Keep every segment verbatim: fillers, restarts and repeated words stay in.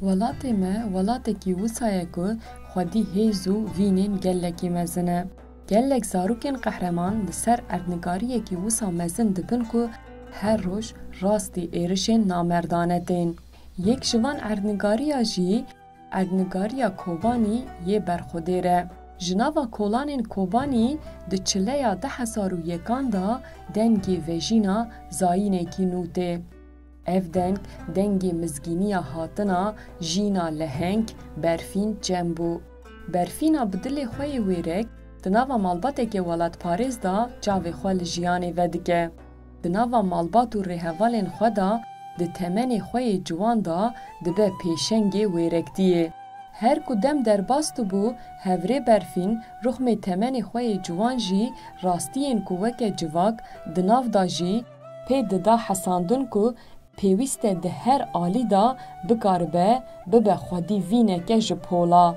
Welatê me welatekî wisa ye ku xwedî hêz û vînên gelekî mezin e. Gelek zarokên qehreman li ser erdnigariyekî wisa mezin dibin ku her roj rastî êrişên namerdane tên. Yek ji van erdnigariya jî erdnigariya Kobanî yê berxwedêr e. Ji nava kolanên Kobanî di çileya du hezar û yekan de dengê vejîna zayînekî nû tê. Ev deng, dengê mizgîniya hatina jîna leheng Berfîn Cem bû. Berfîna bi dilê xwe yê wêrek di nava malbateke welatparêz de çavê xwe li jiyanê vedike. Di nava malbat û rêhevalên xwe de di temenê xwe yê ciwan de dibe pêşengê wêrektiyê. Her ku dem derbas dibû, hevrê Berfîn ruxmê temenê xwe yê ciwan jî rastiyên ku weke civak di nav de jî pê dida hesandin ku pêwîst e di her alî de bikaribe bibe xwedî vîneke ji pola.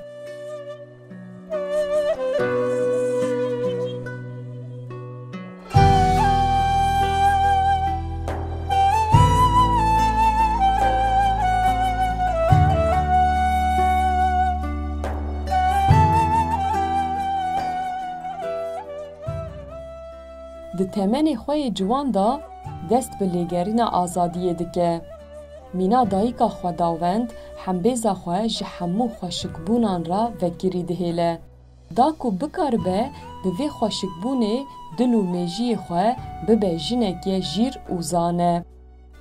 Di temenê xwe yê ciwan de dest bi lêgerîna azadiyê dike. Mîna dayika xwedawend hembêza xwe ji hemû xweşikbûnan re vekirî dihêle. Da ku bikaribe bi vê xweşikbûnê dil û mêjiyê xwe bibe jineke jîr û zane.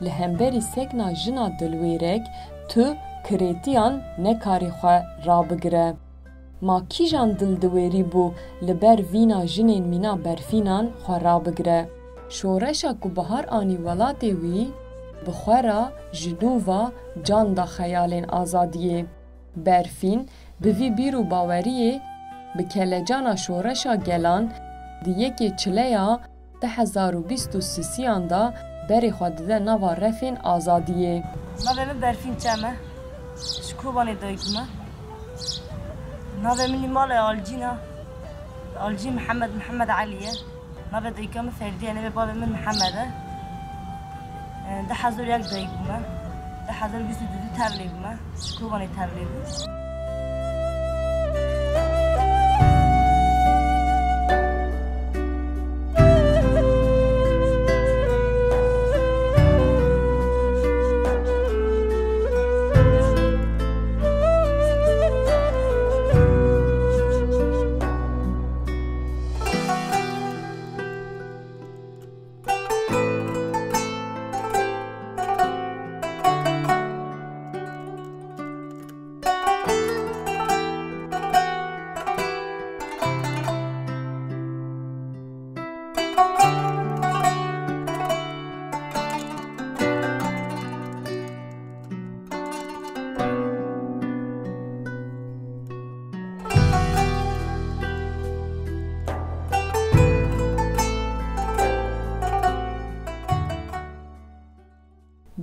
Li hemberî sekna jina dilwêrek tu kirêtiyan nekarî xwe rabigire. Ma kîjan dil diwêrî bû li ber vîna jinên mîna Berfînan xwe rabigire? Şoreşa ku bihar anî welatê wî, bi xwe re ji nû ve can da xeyalên azadiyê. Berfîn bi vî bîr û baweriyê bi kelecana şoreşa gelan di yekê çileya du hezar û bîst û sisiyan de berê xwe dide nava refên azadiyê. Navê min Berfîn Çem e. Ji Kobanê dayik bûme. Navê min Nîmal e, Alcîn e. Alcîn Mihemed, Mihemed Elî ye. Navê dayika min Ferdî ye, navê bavê min Mihemed e. E, du hezar û yek dayik bûme. Du hezar û bîst û du tevlî bûme. Ji Kobanê tevlî bû.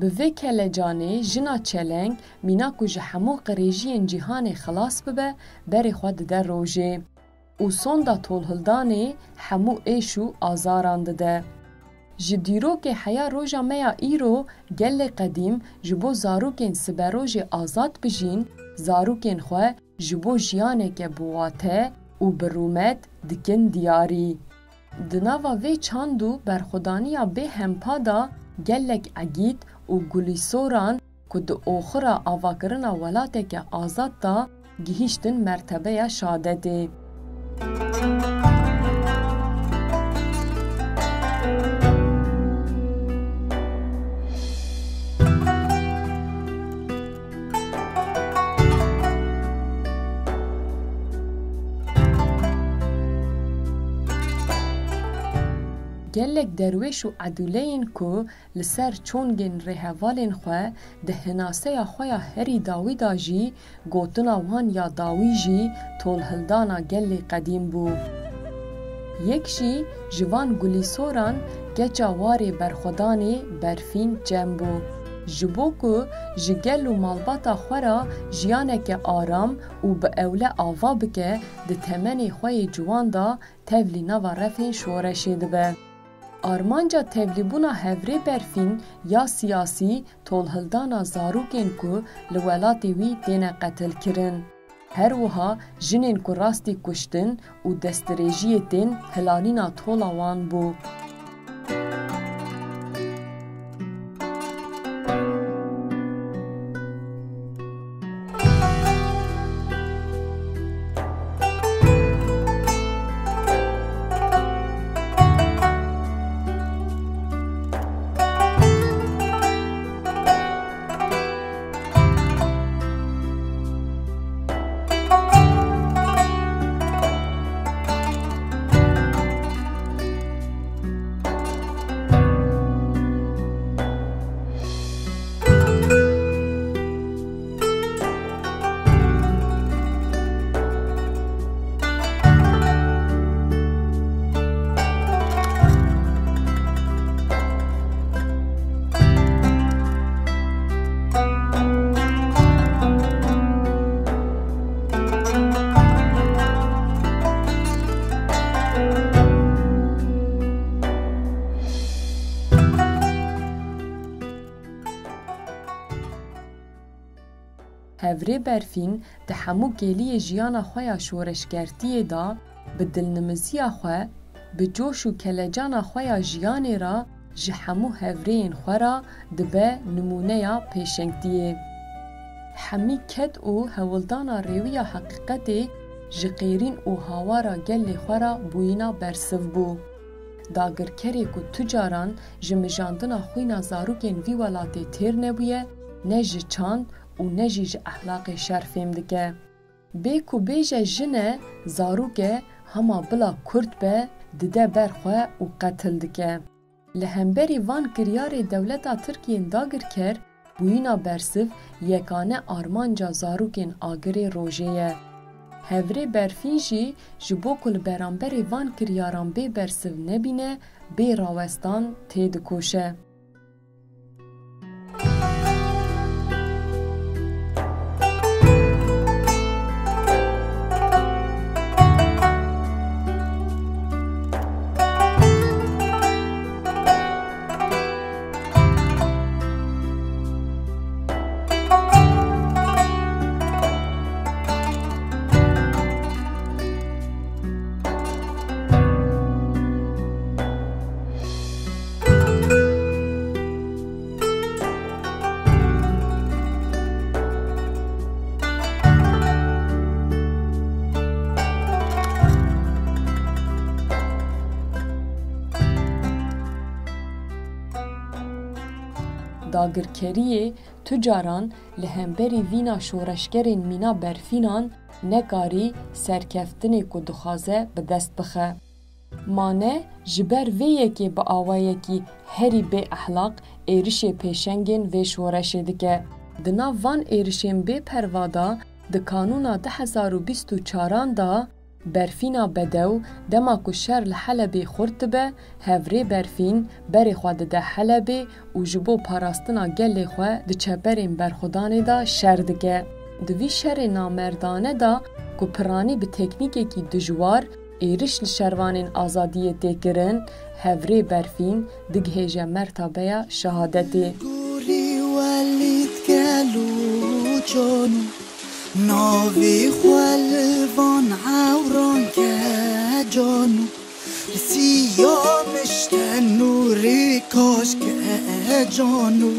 Bi vê kelecanê jina çeleng mîna ku ji hemû qirêjiyên cîhanê xilas bibe, berê xwe dide rojê û sonda tolhildanê hemû êş û azaran dide. Ji dîrokê heya roja me ya îro gelê qedîm ji bo zarokên siberojê azad bijîn, zarokên xwe ji bo jiyaneke bi wate û bi rûmet dikin diyarî. Di nava vê çand û berxwedaniya bê hempa de gelek egîd û gulîsoran ku di oxira avakirina welateke azad de gihîştin mertebeya şadetê. Gelek derwêş û edûleyên ku li ser çongên rêhevalên xwe di hinaseya xwe ya herî dawî de jî gotina wan ya dawî jî tolhildana gelê qedîm bû. Yek jî ji van gulîsoran keça warê berxwedanê Berfîn Cem bû. Ji bo ku ji gel û malbata xwe re jiyaneke aram û bi ewle ava bike, di temenê xwe yê ciwan de tevlî nava refên şoreşê dibe. Armanca tevlîbûna Hevrê Berfîn ya siyasî tolhildana zarokên ku li welatê wî têne qetilkirin. Her wiha jinên ku rastî kuştin û destdirêjiyê tên hilalîna tola wan bû. Hevrê Berfîn di hemû kêliyê jiyana xwe ya şoreşgertiyê de bi dilnimiziya xwe, bi coş û kelecana xwe ya jiyanê re ji hemû hevrêyên xwe re dibe nimûneya pêşengtiyê. Hemî ked û hewldana rêwiya heqîqetê ji qêrîn û hawara gelê xwe re bûyîna bersiv bû. Dagirkerê ku tu caran ji mijandina xwîna zarokên vî welatê têr nebûye, ne ji çand û ne jî ji ehlaqê şer fêm dike. Bê ku bêje jin e, zarok e, hema bila kurd be, dide ber xwe û qetil dike. Li hemberî van kiryarê dewleta Tirk yên dagirker, bûyîna bersiv yekane armanca zarokên Agirê Rojê ye. Hevrê Berfîn jî ji bo ku li beramberê van kiryaran bê bersiv nebîne, bê rawestan têdikoşe. Dagirkeriyê tu caran li hemberî vîna şoreşgerên mîna berfînan nekarî serkeftinê ku dixwaze bi dest bixe. Mane ji ber vê yekê bi awayekî herî bê ehlaq êrişê pêşengên vê şoreşê dike. Di nav van êrişên bê perva de di kanûna du hezar û bîst û çaran de Berfîna Bedew, dema ku şer li Helebê xurt dibe, Hevrê Berfîn berê xwe dide Helebê û ji bo parastina gelê xwe di çeperên berxwedanê de şer dike. Di vî şerê namerdane de ku piranî bi teknîkekî dijwar êriş li şervanên azadiyê tê kirin, Hevrê Berfîn digihêje mertebeya şehadetê. Gorî welî dike lo cano, navê xwe li van ewran ke cano. Li Siyam işte nûrê kaşke cano,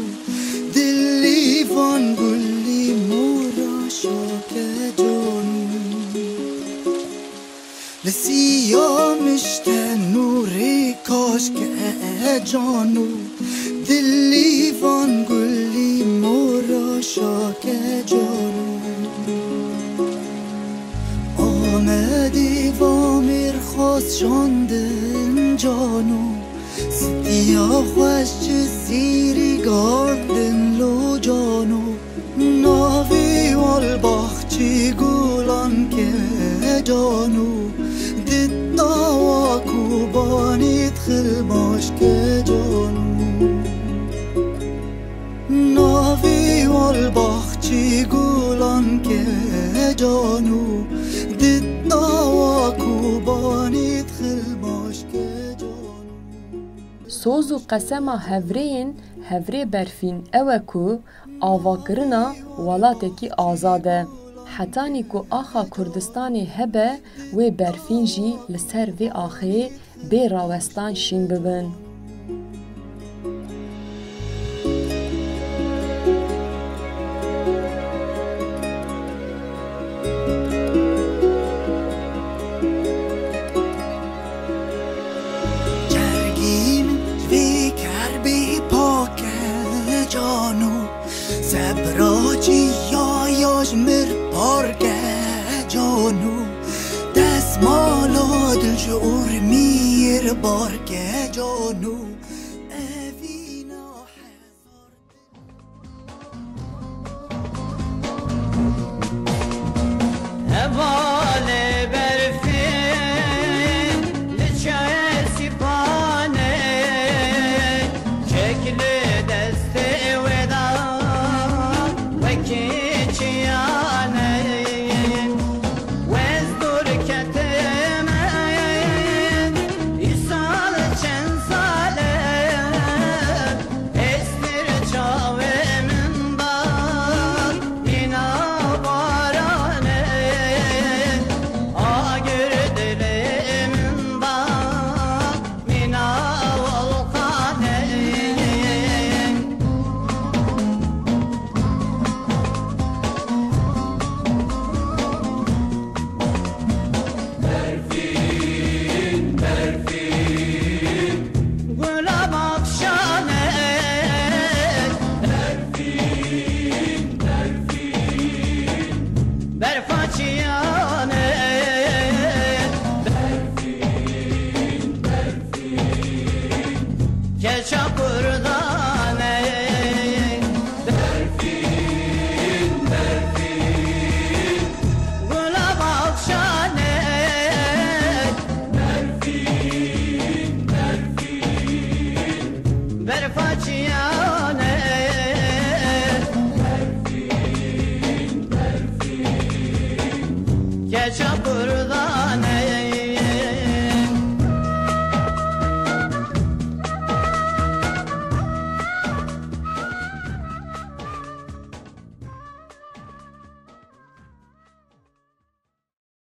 dilî van gulî mora şake cano. Li Siyam işte nûrê kaşke cano, dilî van gulî mora şake cano. Amedê va mêrxas şandin cano, stiya xweş ji sîrî gandin lo cano. Navê wal baxçê gulan ke cano, di tawa Kobanê dixil baş ke cano. Navê wal baxçê gulan ke cano, di tawa Kobanê dixil baş ke cano. Soz û qesema hevrêyên hevrê berfîn ew e ku avakirina welatekî azad e. Hetanî ku axa Kurdistanê hebe, wê berfîn jî li ser vê axê bê rawestan şîn bibin. Cergî min ji vê kerbê pak e cano, sebra çiya ya ji mir park e cano, destmala dil ji urmiyê bark e cano, evîna hezar. Hevalê berfî li çayê Sîpanê, çek li destê wê da wekî çiyanê. Wez dûr ketime, îsal çend sal e, hêstir çavê min da, mîna baran e, agir dilê min da, mîna welqan e. Berfîn, berfîn. Gula mavşane. Berfîn, berfîn. Berfa çiyane. Berfîn, berfîn. Keça